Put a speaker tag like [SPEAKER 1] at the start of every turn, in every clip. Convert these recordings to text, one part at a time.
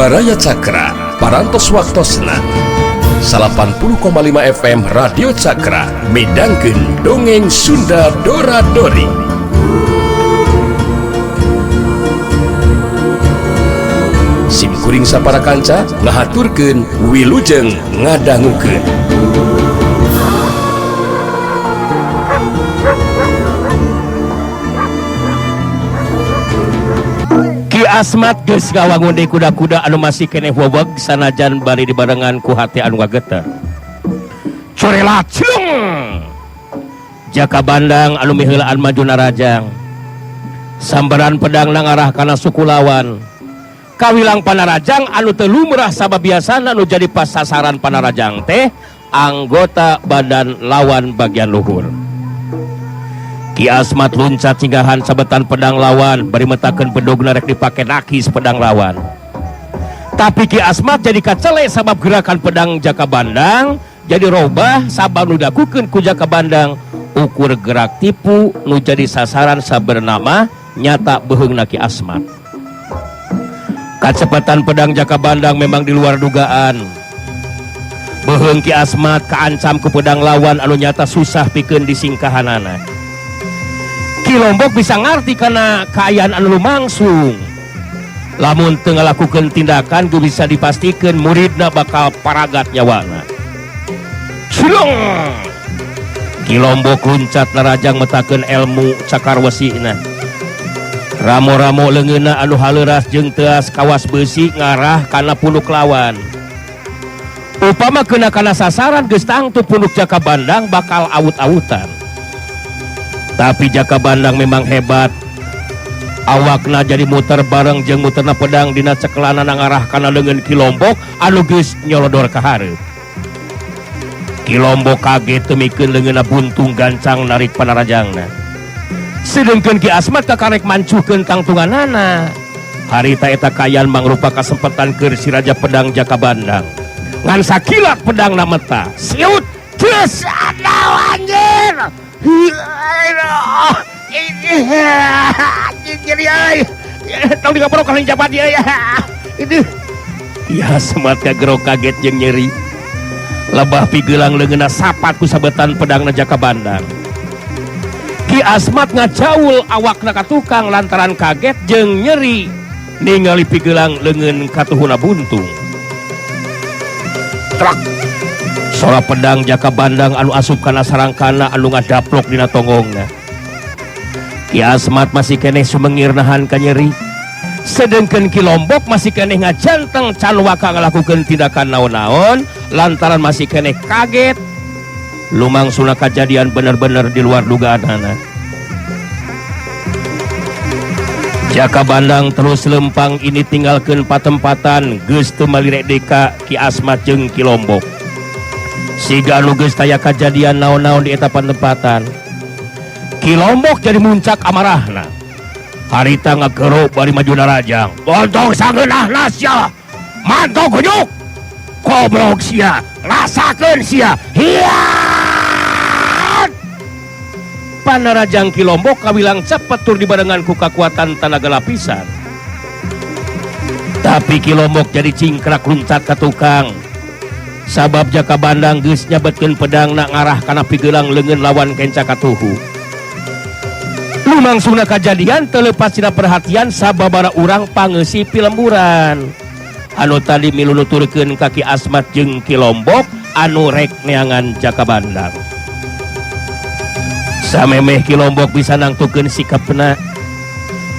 [SPEAKER 1] Baraya Cakra, Parantos Waktosna 80,5 FM Radio Cakra midangkeun dongeng Sunda Dora Dori. Sim kuring sapara kanca ngahaturkeun wilujeng ngadangukeun.
[SPEAKER 2] Ki Asmat geus ngawangun deui kuda-kuda anu masih keneh weweg sanajan bari dibarengan ku hate anu ngageter. Corelat ciung. Jaka Bandang anu miheulaan maju narajang. Sambaran pedang ngarah kana suku lawan. Kawilang panarajang anu teu lumrah sabab biasana nu jadi pasasaran panarajang teh anggota badan lawan bagian luhur. Ki Asmat luncat singgahan sabetan pedang lawan bari metakeun bedogna rek dipake nakis pedang lawan. Tapi Ki Asmat jadi kacele sabab gerakan pedang Jaka Bandang jadi robah sabab nu dilakukeun ku Jaka Bandang ukur gerak tipu nu jadi sasaran sabernama nyata beuheungna Ki Asmat. Kacepatan pedang Jaka Bandang memang di luar dugaan. Beuheung Ki Asmat kaancam ku pedang lawan anu nyata susah pikeun disingkahanana. Ki Lombok bisa ngarti karena kaayaan anu lumangsung. Lamun teu ngalakukeun tindakan ge bisa dipastikan muridna bakal paragat nyawana. Cilung! Ki Lombok luncat narajang metakeun ilmu cakar wesina. Ramo-ramo leungeunna anu haleuras jeung teuas kawas beusi ngarah kana punuk lawan. Upama kena kana sasaran geus tangtu punuk Jaka Bandang bakal awut-awutan. Tapi Jaka Bandang memang hebat. Awakna jadi muter bareng jeung muterna pedang dina cekelana ngarah kana leungeun Ki Lombok anu geus nyolodor ka hareup. Ki Lombok kaget temikeun leungeunna buntung gancang narik panarajangna. Sedengkeun Ki Asmat kakarek mancuhkeun tangtunganana. Harita eta kaayaan mangrupa kasempatan keur si Raja Pedang Jaka Bandang. Ngan sakilat pedangna meta. Siut geus anjir. Ya semat kagero kaget jeung nyeri. Lebah pigelang leungeunna sapat ku sabetan pedangna Jaka Bandang. Ki Asmat ngajaul awakna ka tukang lantaran kaget jeung nyeri ningali pigelang leungeun katuhuna buntung. Trak. Sora pedang Jaka Bandang anu asup kana sarangkana anu ngadaplok dina tonggongna. Ki Asmat masih keneh sumengir nahan ka nyeri. Sedengkeun Ki Lombok masih keneh ngajanteng can waka ngalakukeun tindakan naon-naon lantaran masih keneh kaget. Lumangsuna kajadian bener-bener di luar dugaanana. Jaka Bandang terus lempang ini tinggalkeun patempatan geus teu malirek deka Ki Asmat jeung Ki Lombok. Siga anu geus taya kajadian naon-naon di eta patempatan. Ki Lombok jadi muncak amarahna. Harita ngagero bari maju narajang. Bontong sangeunahna sia. Mantog hujuk. Goblok sia, rasakeun sia. Hiat! Panarajang Ki Lombok kawilang cepet tur dibarengan ku kakuatan tanaga lapisan. Tapi Ki Lombok jadi cingkrak luncat ka tukang. Sabab Jaka Bandang geus nyabetkeun pedangna ngarah kana pigelang leungeun lawan kenca katuhu. Lumangsungna kajadian teu leupas tina perhatian sababara urang pangeusi pilemburan. Anu tadi milu nuturkeun ka Ki Asmat jeung Ki Lombok anu rek neangan Jaka Bandang. Samemeh Ki Lombok bisa nangtukeun sikapna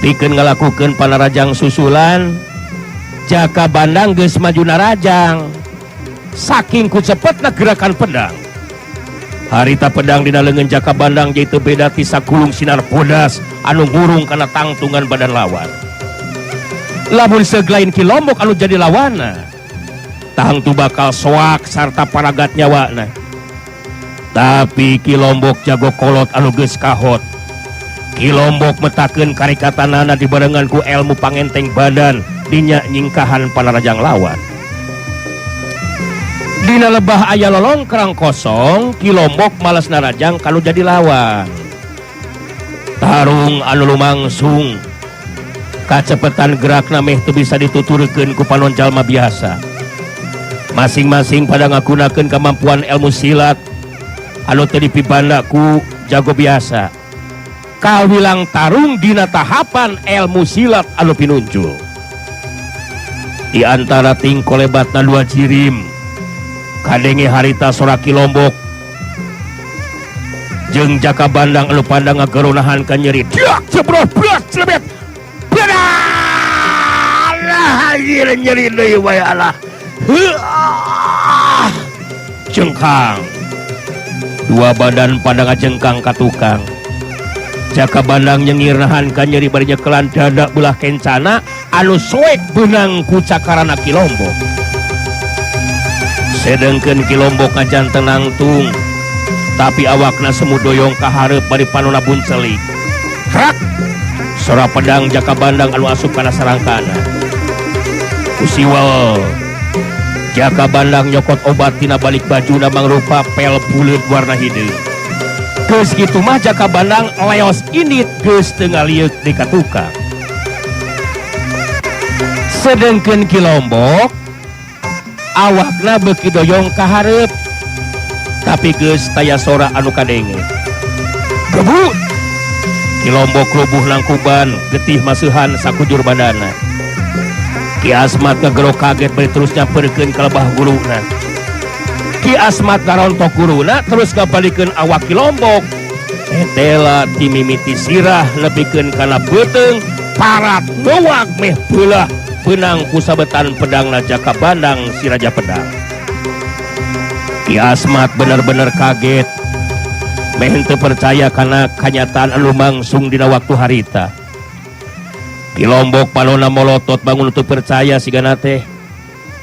[SPEAKER 2] pikeun ngalakukeun panarajang susulan, Jaka Bandang geus maju narajang. Saking ku cepetna gerakan pedang. Harita pedang dina leungeun Jaka Bandang jadi teu beda ti sakulung sinar bodas anu ngurung kana tangtungan badan lawan. Lamun seglain Ki Lombok anu jadi lawana, tangtu bakal soak sarta paragat nyawana. Tapi Ki Lombok jago kolot anu geus kahot. Ki Lombok metakeun karikatanana dibarengan ku ilmu pangenteng badan dinya nyingkahan panarajang lawan. Dina lebah aya lolongkrang kosong, Ki Lombok males narajang kalau jadi lawan. Tarung anu lumangsung. Kacepetan gerakna meh teu bisa dituturkeun ku panon jalma biasa. Masing-masing pada ngagunakeun kemampuan ilmu silat anu teu dipibanda ku jago biasa. Kawilang tarung dina tahapan ilmu silat anu pinunjul. Di antara tingkolebatna dua jirim, kadenge harita sora Ki Lombok jeung Jaka Bandang anu pandang ngageronahan ka nyeri. Diak jebrot berat celebet. Alah anjir nyeri deui wae alah. Heuah. Jengkang. Dua badan pada ngajengkang ka tukang. Jaka Bandang nyengir nahan ka nyeri bari nyekelan dada belah kencana anu soek beunang ku cakarana Ki Lombok. Sedengkeun Ki Lombok ngajanten nangtung, tapi awakna semu doyong ka hareup bari panona buncelik. Krak! Sora pedang Jaka Bandang anu asup kana sarangkana. Kusiwel Jaka Bandang nyokot obat tina balik bajuna mangrupa pel buleut warna hideung. Geus kitu mah Jaka Bandang leos indit geus teu ngalieuk di ka tukang. Sedengkeun Ki Lombok awakna beuki doyong ka hareup, tapi geus taya sora anu kadenge. Gebut! Ki Lombok rubuh nangkuban, getih maseuhan sakujur badana. Ki Asmat ngagero kaget bari terus nyamperkeun ka lebah guruna. Ki Asmat ngarontok guruna terus ngabalikeun awak Ki Lombok. Etela timimiti sirah nepikeun kana beuteung parat nuwak meh beulah beunang ku sabetan pedangna Jaka Bandang si Raja Pedang. Ki Asmat bener-bener kaget. Meh henteu percaya kana kanyataan anu mangsung dina waktu harita. Ki Lombok panona molotot bangun teu percaya sigana teh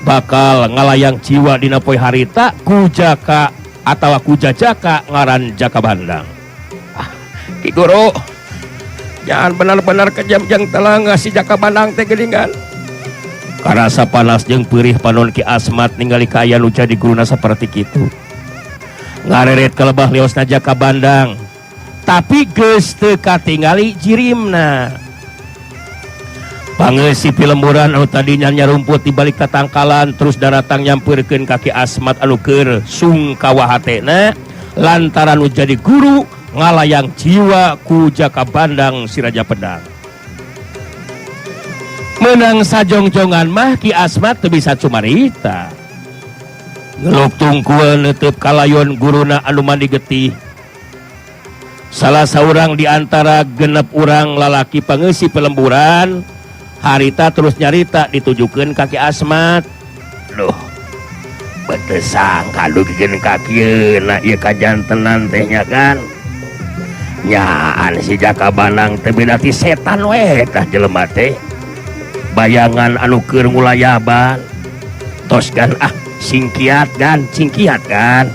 [SPEAKER 2] bakal ngalayang jiwa dina poe harita ku Jaka atawa ku Jajaka ngaran Jaka Bandang. Ah, Ki Guru, jangan benar-benar kejam jeung telangga si Jaka Bandang teh geuningan. Karasa panas jeung peurih panon Ki Asmat ningali kaayaan nu jadi guruna saperti kitu. Ngareret ka lebah leosna Jaka Bandang, tapi geus teu katingali jirimna. Pangeusi pilemburan anu tadinya nyarumput di balik tatangkalan terus daratang nyampeurkeun ka Ki Asmat anu keur sungkawa hatena lantaran nu jadi guru ngalayang jiwa ku Jaka Bandang si Raja Pedang. Menang sajongjongan mah Ki Asmat teu bisa cumarita. Ngeluk tungkul neuteub kalayon guruna anu mandi getih. Salah saurang di antara genep urang lalaki pangeusi pelemburan harita terus nyarita ditujukeun ka Ki Asmat. Duh, beuteung sangka dugikeun ka kieuna ieu kajantenan teh nya kan. Nyaan si Jaka Bandang teh beda ti setan we tah jelema teh. Bayangan anu keur ngulayaban. Tos gan ah singkiat gan, singkiat gan.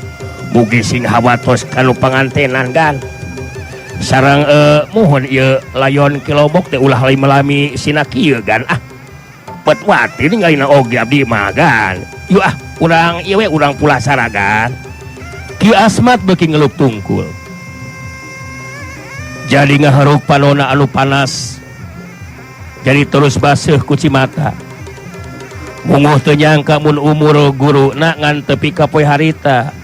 [SPEAKER 2] Mugi sing hawa tos kanu pangantenan gan. Sareng mohon ieu layon Ki Lombok teh ulah lami-lami sina kieu gan ah. Petwati ningalina oge abdi mah gan. Yuk ah urang ieu we urang pulasara gan. Ki Asmat beuki ngelup tungkul. Jadi ngaharuk panona anu panas. Jadi terus baseuh ku cimata. Munguh teu nyangka mun umur guruna ngan tepi ka poe harita.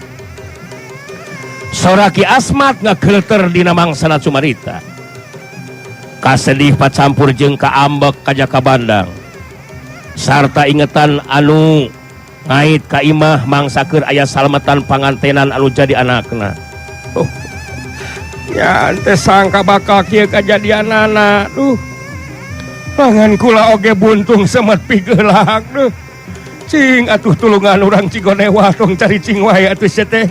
[SPEAKER 2] Sora Ki Asmat ngageleter dina mangsana cumarita. Kasedih pacampur jeung kaambek ka Jaka Bandang. Sarta ingetan anu ngait ka imah mangsa keur aya salametan pangantenan anu jadi anakna. Oh. Ya teh sangka bakal kieu kajadianana. Duh. Pangan kula oge buntung semet pigeulak duh. Cing atuh tulungan urang Cigonewa tong cari cing wae atuh sia teh.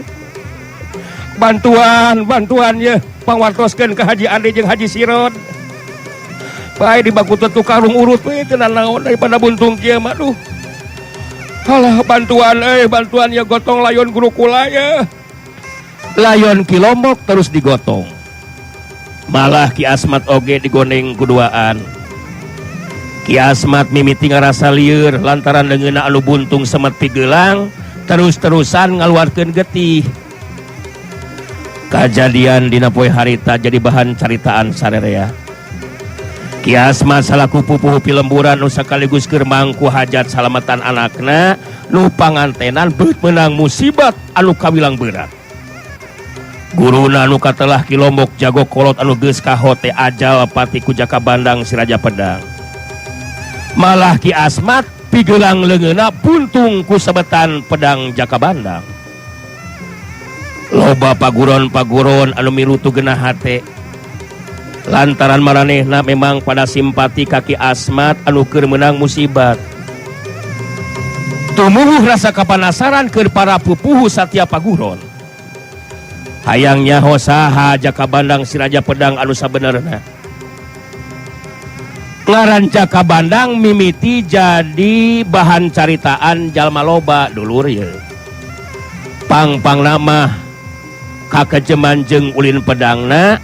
[SPEAKER 2] Bantuan, bantuan ye pangwartoskeun ka Haji Ade jeung Haji Sirod. Bae di bakutut tu karung urut we teu nanaon daripada buntung kieu mah duh. Alah bantuan euy, bantuan ye gotong layon guru kula ye. Layon Ki Lombok terus digotong. Malah Ki Asmat oge digoneng kuduaan. Ki Asmat mimiti ngarasa lieur lantaran leungeunna anu buntung semet pigelang terus-terusan ngaluarkeun getih. Kajadian dina poe harita jadi bahan caritaan sarerea. Ki Asmat salaku pupuhu pilemburan nu sakaligus keur mangku hajat salamatan anakna nu pangantenan beut meunang musibat anu kawilang berat. Guruna nu katelah Ki Lombok jago kolot anu geus kahote ajal pati ku Jaka Bandang si Raja Pedang. Malah Ki Asmat pigelang leungeunna buntung ku sabetan pedang Jaka Bandang. Loba paguron-paguron anu milutu genah hate. Lantaran maranehna memang pada simpati ka Ki Asmat anu keur meunang musibat. Tumuwuh rasa kapanasaran keur para pupuhu satya paguron. Hayang nyaho saha Jaka Bandang si Raja Pedang anu sabenerna. Ngaran Jaka Bandang mimiti jadi bahan caritaan jalma loba dulur ye. Pang-pang nama kakejeman jeung ulin pedangna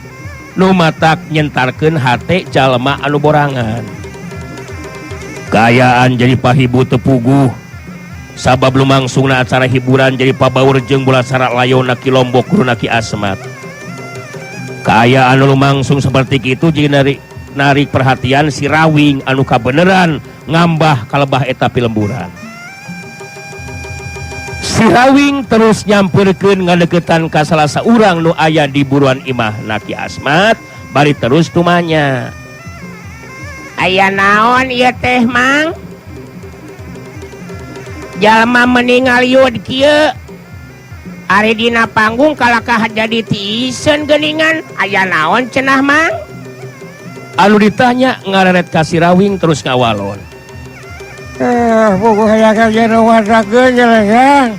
[SPEAKER 2] nu matak nyentarkeun hate jalma anu borangan. Kaayaan jadi pahibu teu puguh. Sabab lumangsungna acara hiburan jadi pabaur jeung bulacara layona Ki Lombok guruna Ki Asmat. Kaayaan nu lumangsung seperti kitu jadi narik perhatian si Rawing anu kabeneran ngambah kalebah eta pilemburan. Si Rawing terus nyamperkeun ngadeukeutan ka salah saurang nu aya di buruan imahna Ki Asmat bari terus tumanya.
[SPEAKER 3] Aya naon ieu teh Mang? Jalma meninggal yud kieu. Ari dina panggung kalakah jadi tiiseun geuningan. Aya naon cenah Mang?
[SPEAKER 2] Anu ditanya ngareret ka si Rawing terus ngawalon.
[SPEAKER 4] Buku hayang kerja rumah sakit ya.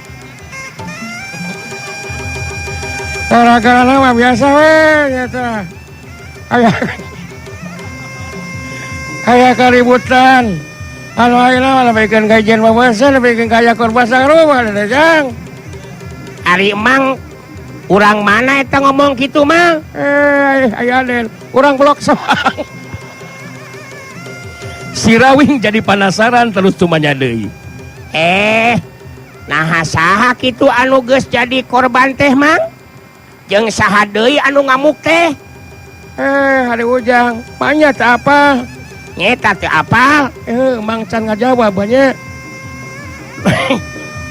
[SPEAKER 4] Gara-gara mah biasa we nyata. Aya keributan. Anu ayeuna mah lebihkeun kajian babasa, lebihkeun kaya korban sarua teh Jang.
[SPEAKER 3] Ari Mang urang mana eta ngomong kitu Mang?
[SPEAKER 4] Aya den, urang blok Sawang.
[SPEAKER 2] Si Rawing jadi penasaran terus tumanya deui.
[SPEAKER 3] Naha saha kitu anu geus jadi korban teh Mang? Jeung saha deui anu ngamuk teh?
[SPEAKER 4] Hari Ujang, manya teu apa?
[SPEAKER 3] Nyeta teu apal?
[SPEAKER 4] Mang can ngajawab banyak.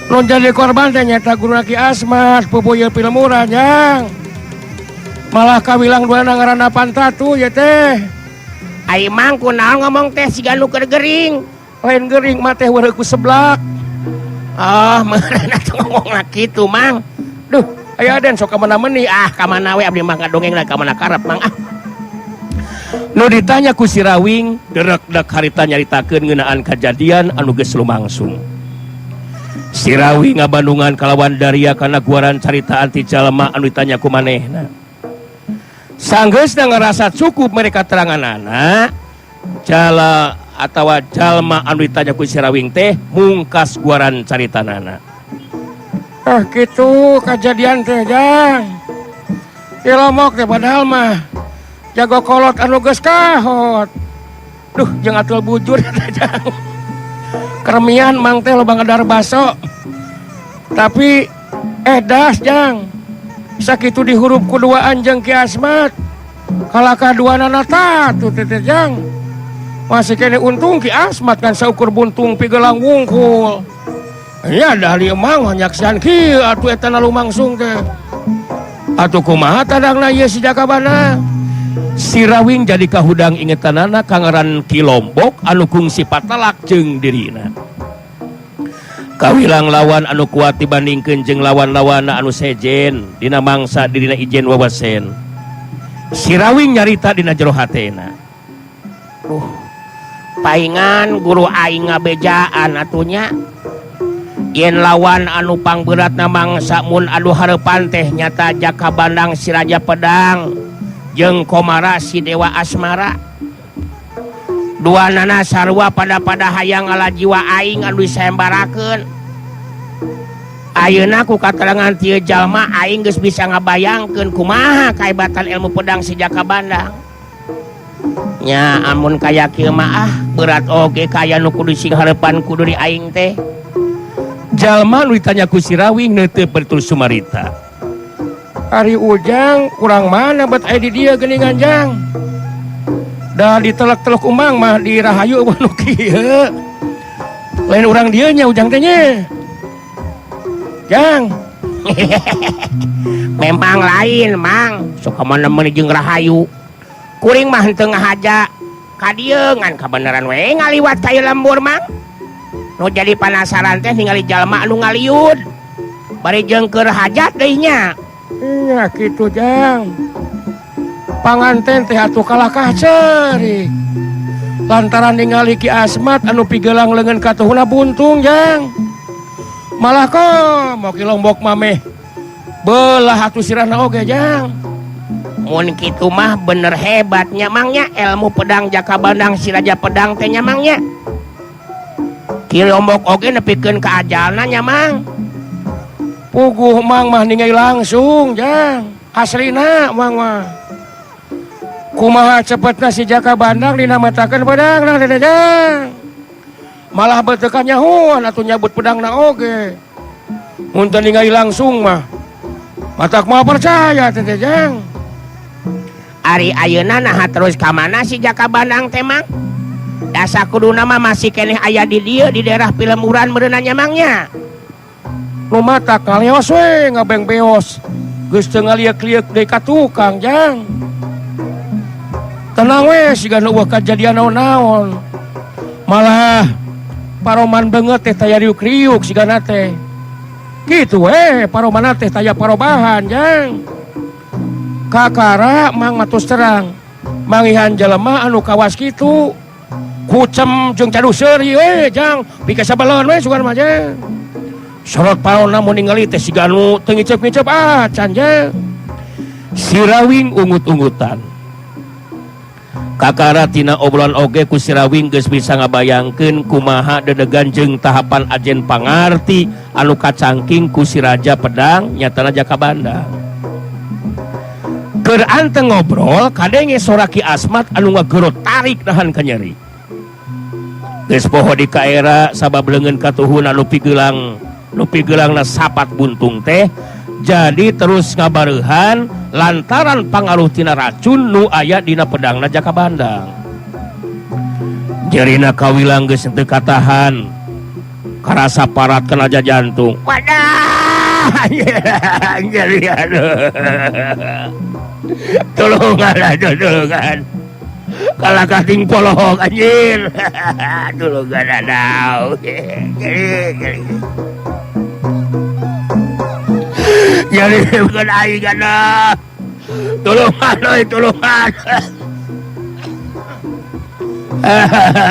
[SPEAKER 4] Nu jadi korban teh nyeta guru Ki Asmat, pupuh ieu pilemburan Jang. Malah kawilang dua ngaranna Pantatu ye teh.
[SPEAKER 3] Ai Mang kunaon ngomong teh siga nu keur gering?
[SPEAKER 4] Lain gering mah teh weureuh ku seblak.
[SPEAKER 3] Ah, meureun atuh ngomongna kitu Mang.
[SPEAKER 4] Duh, aya den sok ka mana meuni.
[SPEAKER 3] Ah, ka mana we abdi mah ngadongeng ka mana karep Mang ah.
[SPEAKER 2] Nu ditanya ku si Rawing derek-dek harita nyaritakeun ngeunaan kajadian anu geus lumangsung. Si Rawing ngabandungan kalawan daria kana guaran caritaan ti jalma anu ditanya ku manehna. Sanggeusna ngarasa cukup mereka teranganana, jala atawa jalma anu ditanya ku si Rawing teh mungkas guaran caritanana.
[SPEAKER 4] Ah, kitu kajadian teh Jang. Ki Lombok teh padahal mah jago kolot anu geus kahot. Duh, jeung atul bujur teh Jang. Keremian Mang teh loba ngedar baso. Tapi das Jang. Sakitu dihurup ku duaan jeung Ki Asmat. Kalakah duanana tatu teh teh Jang. Masih kene untung Ki Asmat kan saukur buntung pigelang wungkul. Ya dari emang nyaksian kieu atuh eta lumangsung teh. Atuh kumaha tadangna ieu si Jaka Bandang?
[SPEAKER 2] Si Rawing jadi kahudang ingetanana kangaran Ki Lombok anu kungsi patalak jeung dirina. Kawilang lawan anu kuat dibandingkeun jeung lawan-lawanna anu sejen dina mangsa dirina ijen wawasen. Si Rawing nyarita dina jero hatena.
[SPEAKER 3] Paingan guru aing ngabejaan atunya. Yen lawan anu pangberatna mangsa mun adu hareupan teh nyata Jaka Bandang si Raja Pedang jeung Komara si Dewa Asmara. Dua nana sarua pada-pada hayang ngala jiwa aing anu disembarakeun. Ayeuna ku katerangan tieu jalma aing geus bisa ngabayangkeun kumaha kaebatan ilmu pedang si Jaka Bandang. Nya amun kaya kieu mah ah berat oge kaya nu kudu sing hareupan ku diri aing teh.
[SPEAKER 2] Jalma nu ditanya ku si Rawing neuteup bertul sumarita.
[SPEAKER 4] Ari Ujang kurang mana bet aya di dieu geuningan Jang. Da ditelek-telek umang mah di Rahayu nu kieu. Lain urang dieu nya Ujang teh nya. Jang.
[SPEAKER 3] Memang lain, Mang. Sok mana-mana jeung Rahayu. Kuring mah henteu ngahaja ka dieu ngan kabeneran we ngaliwat ka ieu lembur, Mang. Nu jadi panasaran teh ningali jalma anu ngaliud. Bari jeung keur hajat deui nya.
[SPEAKER 4] Iya kitu, Jang. Panganten teh atuh kalakah ceurik. Lantaran ningali Ki Asmat anu pigelang leungeun katuhuna buntung, Jang. Malah kok mau Ki Lombok mameh belah atuh sirahna oge, Jang.
[SPEAKER 3] Mun kitu mah bener hebatnya, Mang nya, ilmu pedang Jaka Bandang si Raja Pedang teh nya, Mang nya. Ki Lombok oge nepikeun ka ajalna nya, Mang.
[SPEAKER 4] Puguh Mang mah ningali langsung, Jang. Aslina Mang mah. Kumaha cepetna si Jaka Bandang dinamatakeun pedangna teh, Jang. Malah beteukan nyahuan atuh nyabut pedangna oge. Mun teu ningali langsung mah matak moal percaya teh, Jang.
[SPEAKER 3] Ari ayeuna naha terus ka mana si Jaka Bandang teh, Mang? Dasa kuduna mah masih keneh aya di dieu di daerah Pilemburan meureunna nya, Mang nya.
[SPEAKER 4] Nu matak ngaleos we ngabeng beos. Geus teu ngaliek-liek deui ka tukang, Jang. Tenang we siga nu eueuh kajadian naon-naon. Malah paroman beungeut teh taya riuk-riuk sigana teh. Kitu we paroman teh taya parobahan, Jang. Kakara Mang matus terang mangihan jelema anu kawas kitu kucem jeung cadu seuri we, Jang. Pika sabeleun we sugan mah, Jang. Sorot parona mun ningali teh siga nu teu ngicep-ngicep acan, Jang.
[SPEAKER 2] Sirawing ungut-ungutan. Kakara tina obrolan oge ku Sirawing geus bisa ngabayangkeun kumaha dedegan jeung tahapan ajen pangarti anu kacangking ku si Raja Pedang nyatana Jaka Bandang. Keur anteng ngobrol kadenge sora Ki Asmat anu ngagero tarik nahan ka nyeri. Geus poho di kaera sabab leungeun katuhun anu pigeulangna sapat buntung teh jadi terus ngabareuhan lantaran pangaruh tina racun nu aya dina pedangna Jaka Bandang. Jerina kawilang geus teu katahan karasa parat kana jantung.
[SPEAKER 3] Wadah, nyeri aduh. Tulungan aduh, tulungan. Kalakah ting polohok anjir. Tulungan aduh. Nyeri, nyeri. Jadi bukan aing aduh. Tulungan euy, tulungan.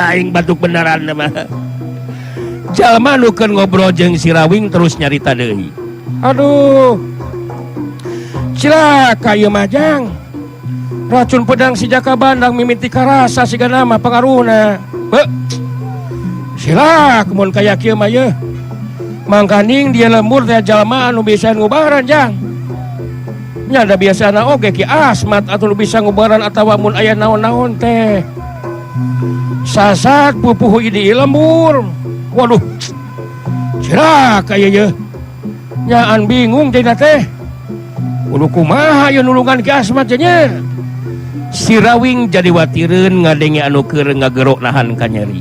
[SPEAKER 2] Aing batuk beneran mah. Jalma nu keur ngobrol jeung Sirawing terus nyarita deui.
[SPEAKER 4] Aduh. Cilaka ieu mah, Jang. Racun pedang si Jaka Bandang mimiti karasa sigana mah pangaruhna. Heuh. Cilaka mun kaya kieu mah yeuh. Mangkaning dia lembur teh jalma anu bisa ngubaran, Jang. Nya da biasana oge Ki Asmat atuh nu bisa ngubaran atawa mun aya naon-naon teh. Sasat pupuhu di lembur. Waduh. Cilaka ieu yeuh. Nyaan bingung dina teh. Kudu kumaha ieu nulungan Ki Asmat teh nya.
[SPEAKER 2] Sirawing jadi watireun ngadenge anu keur ngagerok nahan ka nyeri.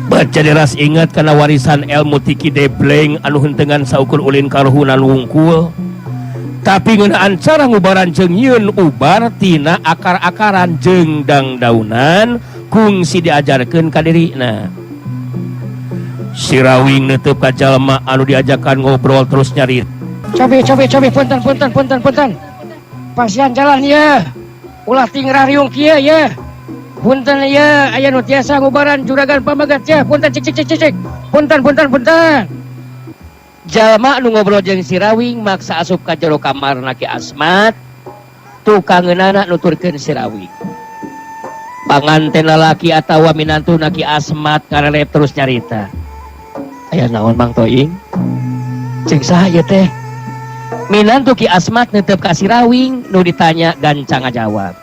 [SPEAKER 2] Baca deras ingat kana warisan ilmu tiki debleng anu hentengan saukur ulin karuhunan wungkul. Tapi ngeunaan cara ngubaran jeung nyieun ubar tina akar-akaran jeung dangdaunan kungsi diajarkeun ka dirina. Sirawing neuteub ka jalma anu diajakan ngobrol terus nyari.
[SPEAKER 4] Cobi cobi cobi punten punten punten punten. Pasian jalan ye. Ulah tingrah riung kieu ye. Punten ye, aya nu tiasa ngubaran juragan pamagat ye. Punten cik cik cik cik. Punten punten punten.
[SPEAKER 2] Jalma nu ngobrol jeung Sirawing maksa asup ka jero kamarna Ki Asmat, tukangeunana nuturkeun Sirawing. Panganten lalaki atawa minantuna Ki Asmat karelep terus nyarita. Aya naon Mang Toing? Jeung saha ieu teh? Minantu Ki Asmat netep ka Sirawing nu ditanya gancang ngajawab.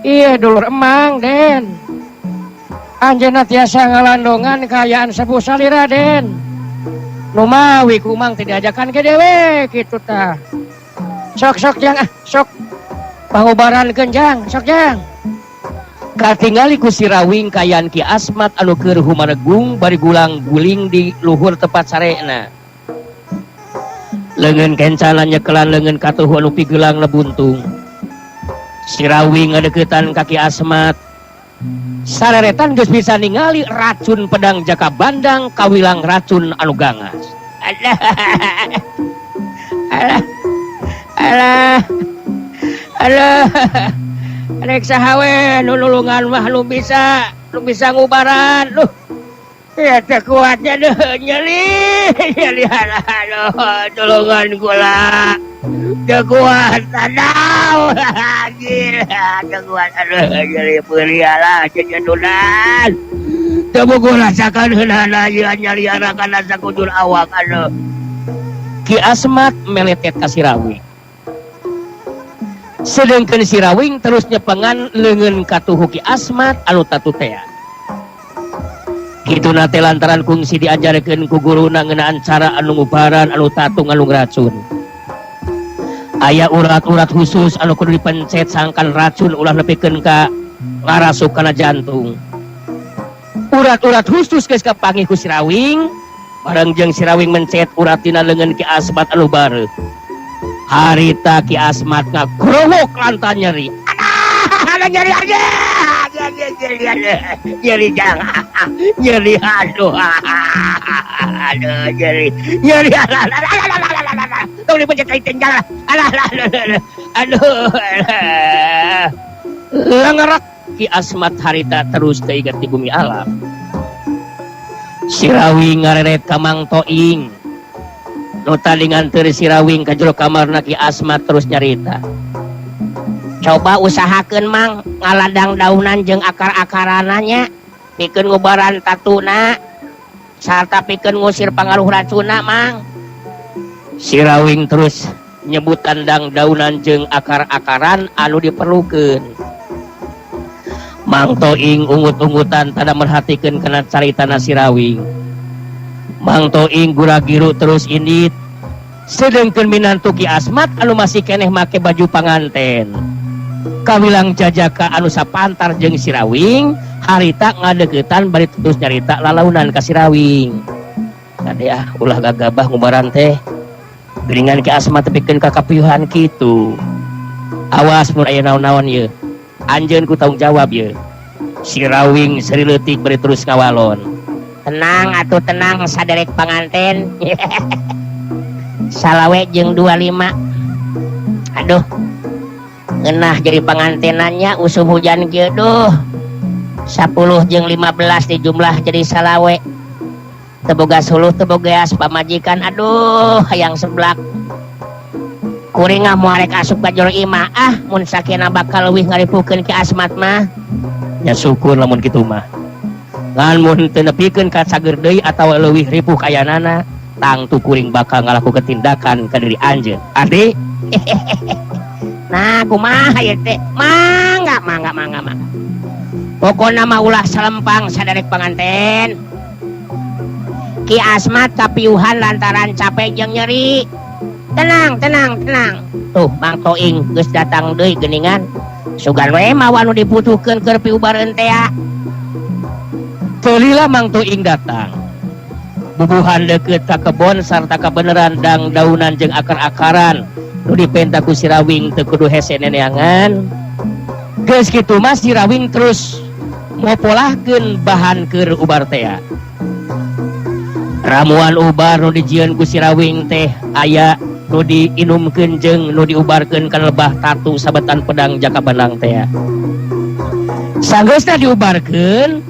[SPEAKER 4] Iya dulur emang, Den. Anjeunna tiasa ngalandongan kaayaan sepuh salira, Den. Numawi kumang teh diajakan ke dewe kitu tah. Sok sok jang ah, sok.
[SPEAKER 3] Pangubarankeun jang, sok jang.
[SPEAKER 2] Katingali ku Sirawing kaayaan Ki Asmat anu keur humaregung bari gulang-guling di luhur tempat sarena. Leungeun kencana nyekelan leungeun katuhu anu pigelang lebuntung. Sirawing ngadeukeutan ka Ki Asmat. Sareretan geus bisa ningali racun pedang Jaka Bandang kawilang racun anu gangas.
[SPEAKER 3] Alah. Alah. Alah. Alah. Rek saha we nu nulungan mah nu bisa ngubaran. Duh. Ya teu kuatnya deuh nyeri. Nyeri alah aduh tulungan kula. Teu kuat aduh. Gila teu kuat aduh nyeri peuri alah cenyedunan. Teu bogo rasakan heunana ieu nyeri kana sakujur awak aduh.
[SPEAKER 2] Ki Asmat meletet ka Sirawing. Sedengkeun Sirawing terus nyepengan leungeun katuhu Ki Asmat anu tatu tea. Kituna teh lantaran kungsi diajarkeun ku guruna ngeunaan cara anu ngubaran anu tatu ngalung racun. Aya urat-urat khusus anu kudu dipencet sangkan racun ulah nepikeun ka ngarasuk kana jantung. Urat-urat khusus geus kapanggih ku Sirawing, bareng jeung Sirawing mencet urat dina leungeun Ki Asmat anu bareuh. Harita Ki Asmat ngagrowok lantan nyeri.
[SPEAKER 3] Aduh, nyeri aja. Nyeri jang. Nyeri aduh. Aduh nyeri. Nyeri alah. Tong dipencet teh jang. Alah aduh.
[SPEAKER 2] Lengerak Ki Asmat harita terus teu di bumi alam. Sirawing ngareret ka Mang Toing. Nu tadi nganteur Sirawing ka jero kamarna Ki Asmat terus nyarita.
[SPEAKER 3] Coba usahakeun Mang ngaladang daunan jeung akar-akarananya pikeun ngubaran tatuna sarta pikeun ngusir pangaruh racuna Mang.
[SPEAKER 2] Sirawing terus nyebut tandang daunan jeung akar-akaran anu diperlukeun. Mang Toing ungut-ungutan tada merhatikeun kana caritana Sirawing. Mang Toing gura-giru terus indit. Sedengkeun minantu Ki Asmat anu masih keneh make baju panganten. Kawilang jajaka anu sapantar jeung Sirawing harita ngadeuketan bari terus nyarita lalaunan ka Sirawing. Kade ah ulah gagabah ngubaran teh. Geuningan Ki Asmat tepikeun ka kapiuhan kitu. Awas mun aya naon-naon ieu. Anjeun ku tanggung jawab ieu. Sirawing seri leutik bari terus ngawalon.
[SPEAKER 3] Tenang atuh tenang saderek panganten. Salawe jeung 25. Aduh. Ngeunah jadi pangantenannya usum hujan kieu duh. 10 jeung 15 dijumlah jadi salawe. Teu boga suluh teu boga geas pamajikan aduh hayang seblak. Kuring ah moal rek asup ka jero imah ah mun sakena bakal leuwih ngaripukeun Ki Asmat mah.
[SPEAKER 2] Nya syukur lamun kitu mah. Ngan mun teu nepikeun ka cager deui atawa leuwih ripuh kayanana tangtu kuring bakal ngalakukeun tindakan ka diri anjeun. Adi.
[SPEAKER 3] Nah kumaha ieu teh? Mangga mangga mangga mangga. Pokona mah ulah salempang saderek panganten. Ki Asmat kapiuhan lantaran capek jeung nyeri. Tenang, tenang, tenang. Tuh Mang Toing geus datang deui geuningan. Sugan we mawa nu dibutuhkeun keur piubareun teh.
[SPEAKER 2] Teu lila Mang Toing datang. Bubuhan deukeut ka kebon sarta kabeneran dang daunan jeung akar-akaran nu dipenta ku Sirawing teu kudu hese neneangan. Geus kitu mah Sirawing terus mopolahkeun bahan keur ubar tea. Ramuan ubar nu dijieun ku Sirawing teh aya nu diinumkeun jeung nu diubarkeun kana lebah tatu sabetan pedang Jaka Bandang tea. Sanggeusna diubarkeun,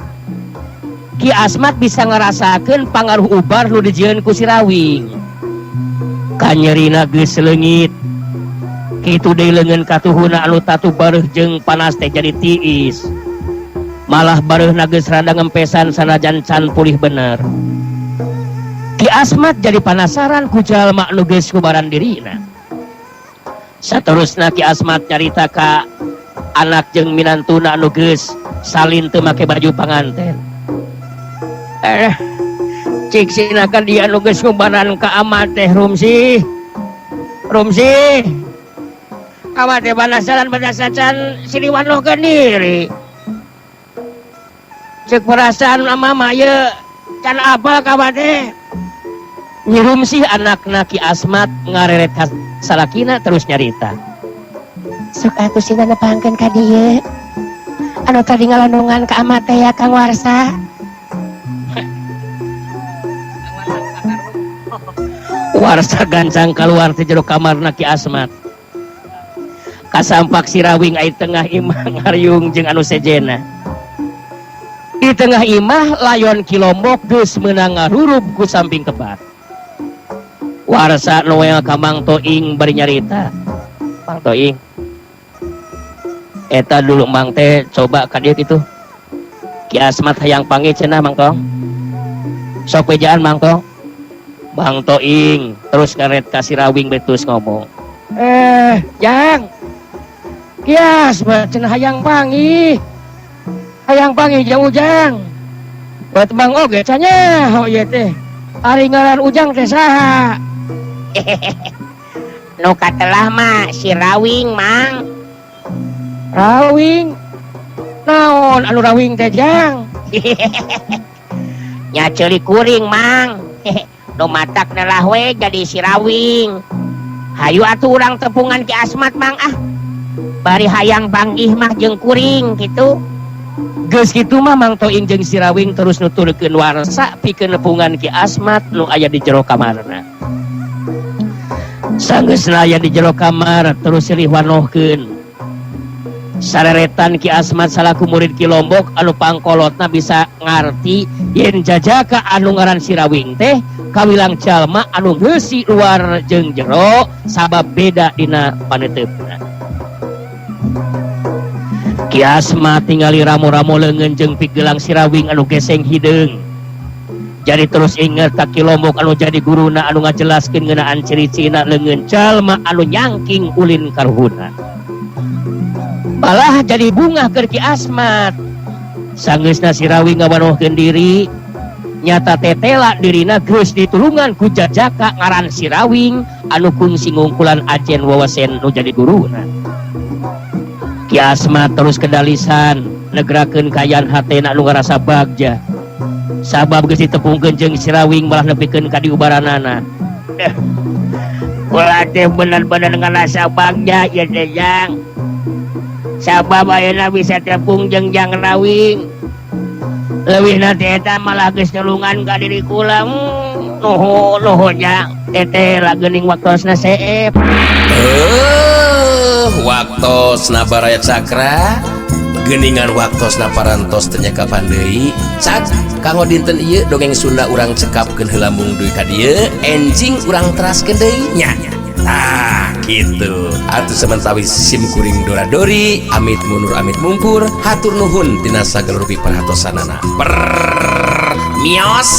[SPEAKER 2] Ki Asmat bisa ngarasakeun pangaruh ubar nu dijieun ku Sirawing. Kanyerina geus leungit. Kitu deui leungeun katuhuna anu tatu bareuh jeung panas teh jadi tiis. Malah bareuhna geus rada ngempesan sanajan can pulih bener. Ki Asmat jadi panasaran ku jalma nu geus kubaran dirina. Saterusna Ki Asmat nyarita ka anak jeung minantuna anu geus salin teu make baju panganten. Cik sinakan dia anu geus ngubaran ka amat teh Rumsi. Rumsi.
[SPEAKER 3] Awak teh banasaran badasacan siliwanohkeun diri. Cek perasaan mama ye can apa kawan teh.
[SPEAKER 2] Nyirum sih anakna Ki Asmat ngareret ka salakina terus nyarita.
[SPEAKER 5] Sok atuh sina nepangkeun ka dieu. Anu tadi ngalondongan ka ama teh ya Kang Warsa.
[SPEAKER 2] Warsa gancang keluar ti jero kamarna Ki Asmat. Kasampak si Rawing ai tengah imah ngariung jeung anu sejena. Di tengah imah layon Ki Lombok geus meunang ngarurub ku samping kebat. Warsa Noel ka Mang Toing bari nyarita. Mang Toing, eta dulu Mang teh coba ka dieu kitu. Ki Asmat hayang panggih cenah Mang Tong. Sok bejaan Mang Tong. Mang Toing terus ngaret ka si Rawing betus ngomong.
[SPEAKER 4] Jang. Ki Asmat cenah hayang panggih. Hayang panggih jeung Ujang. Buat Mang oge cenah nyaho ieu teh. Ari ngaran Ujang teh saha?
[SPEAKER 3] Nu katelah mah si Rawing, Mang.
[SPEAKER 4] Rawing? Naon anu Rawing teh, Jang?
[SPEAKER 3] Nya ceuli kuring, Mang. Nu matak nelah we jadi si Rawing. Hayu atuh urang tepungan Ki Asmat, Mang ah. Bari hayang panggih mah jeung kuring kitu.
[SPEAKER 2] Geus kitu mah Mang Toing jeung si Rawing terus nuturkeun Warsa pikeun nepungan Ki Asmat nu aya di jero kamarna. Sanggeusna aya di jero kamar terus silih wanohkeun. Sareretan Ki Asmat salaku murid Ki Lombok anu pangkolotna bisa ngarti yen jajaka anu ngaran si Rawing teh kawilang jalma anu ngeusi luar jeung jero sabab beda dina paneuteupeuna. Ki Asmat tingali ramo-ramo leungeun jeung pigelang si Rawing anu geseng hideung. Jadi terus inget ka Ki Lombok anu jadi guruna anu ngajelaskeun ngeunaan ciri-cirina leungeun jalma anu nyangking ulin karuhuna. Malah jadi bungah keur Ki Asmat. Sanggeusna si Rawing ngawanohkeun diri, nyata tetela dirina geus ditulungan ku jajaka ngaran si Rawing anu kungsi ngungkulan ajen wawasen nu jadi guruna. Ki Asmat terus kedalisan negrakeun kaayaan hatena anu ngarasa bagja. Sabab geus ditepungkeun jeung si Rawing malah nepikeun ka diubaranana.
[SPEAKER 3] Kula teh bener-bener ngarasa bagja ieu teh, Jang. Sabab ayeuna bisa tepung jeung Jang Rawing. Leuwihna teh eta malah geus nulungan ka diri kula. Nuhun nuhun Jang. Teteh geuning waktosna seep.
[SPEAKER 1] Waktosna Baraya Cakra. Geningan waktosna parantos teu nyakapan deui. Cak kanggo dinten ieu dongeng Sunda urang cekapkeun heula mung dugi ka dieu, enjing urang teraskeun deui nya. Tah kitu. Atuh samentawis sim kuring dora-dori, amit mundur amit mungkur, hatur nuhun tina sagala rupi perhatosanana. Mios.